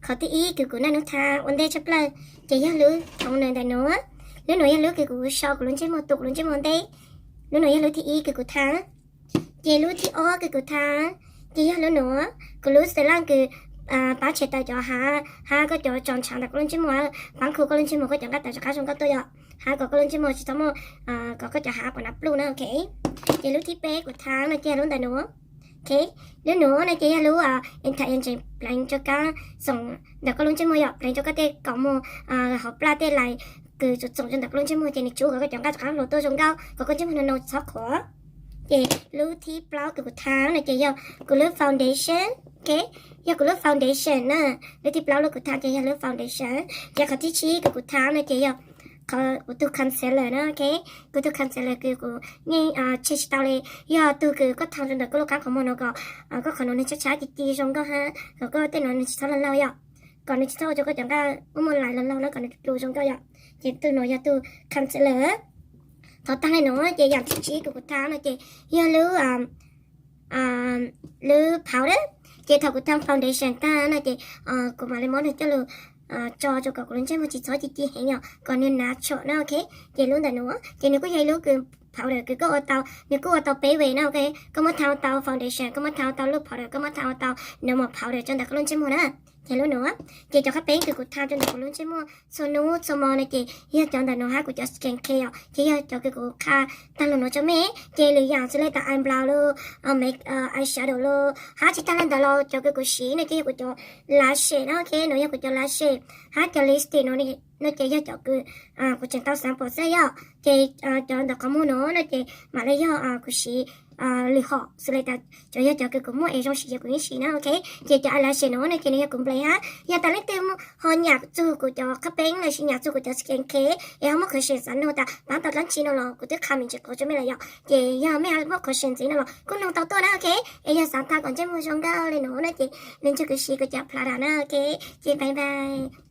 Qhov thib ib kws kuv naj nub tha ua ntej tshaj plawg ces yog lub thaum no ntawm nuav. Lub nuav yog lub kws kuv sau kuv lub ntsej muag, tu kuv lub ntsej muag ua ntej. Lub nuav yog lub thib ib kws kuv tha. Ces lub thib ob kws kuv tha ces yog lub nuav, kuv lub xwm laj kws pab tshem tawm cov hav hab koj cov tso ntshav ntawm koj lub ntsej muag, pab khu koj lub ntsej muag koj cov nqaj tawv rov qab zoo nkauj tuaj yom, hab kom koj lub ntsej muag tsis txhob muaj, kom koj cov hav quas nav pluj na, ok. Ces lub thib peb kuv tha no ces yog lub ntawm nuav. Ok, lub nuav no ces yog lub anti-aging, pleev rua kab txoom ntawm koj lub ntsej muag yom, pleev rua koj tej kaus mug, hauv plaj tej lais kws txoom txoom rua ntawm koj lub ntsej muag ces nws tsub kom koj cov nqaj rov qab hluas tuaj zoo nkauj, kom koj ntsej muag no no txhob qhuav. Ces lub thib plaub kws kuv tha no ces yog kuv lub foundation, ok, yog kuv lub foundation na. Lub thib plaub lub kuv tha ces yog lub foundation. Ces qhov thib tsib kws kuv tha no ces yog qhov kuv tug concealer na, ok. Kuv tug concealer kws kuv yeej tseg tsis tau li, yog tug kws koj tha rua ntawm koj lub qab qhov muag no kom koj qhov no nws tshab tshab ci ci zoo nkauj hab kom koj tej no nws tsis txhob laug laug yom, kom nws tsis txhob ua rua koj cov nqaj muaj muaj lais laug laug na, kom nws pluj zoo nkauj yom. Ces tug no yog tug concealer. Thov tag le nuav ces yaam thib tsib kws kuv tha no ces yog lub lub powder. Ces thaum kuv tha foundation tag no ces kuv mam li muab nws coj lug tso rua kom kuv lub ntsej muag tsis txhob ci ci heev yom, kom nws natural na, ok. Ces lub ntawm nuav ces nws kuj yog ib lub kws powder kws koj ua tau, nws kuj ua tau peb vej na, ok. Koj muab tha ua tau foundation, koj muab tha ua tau lub powder, koj muab tha ua tau normal powder rua ntawm koj lub ntsej muag na. Ces lub nuav ces cov qhab peeb kws kuv tha rua ntawm kuv lub ntsej muag txhua nub txhua mo no ces yog cov ntawm nuav hab kuv cov skin care yom, ces yog cov kws kuv qha tag lug nuav rua mej. Ces lwm yaam xws le tas eyebrow los, make, eyeshadow los, hab tsis tag le ntawd los cov kws kuv siv no ces yog kuv cov lashes na, ok. Nuav yog kuv cov lashes hab cov lipstick no ces yog cov kws kuv tseem tau xaav pom xwb yom. Ces cov ntawm qhov muag nuav no ces mam le yog kuv siv lwm hom xws le tas cov yog cov kws kuv muaj es zoo siv ces kuv yeej siv na, ok. Ces cov eyelashes nuav no ces nws yog kuv nplev hab yog tas leej twg ho nyam txug kuv cov qhab peeb lossis nyam txug kuv cov skin care es ho muaj question xaav nug tas paab tau dlaab tsi no los kuv twb qha me ntsis quav rua mej lawm yom. Ces yog mej ho muaj question ntxiv no los kuj nug tau tuaj na, ok. Es yog xaav tha kom ntsej muag zoo nkauj le nuav no ces nws ntsug kuv siv kuv cov Prada na, ok. Ces bye bye.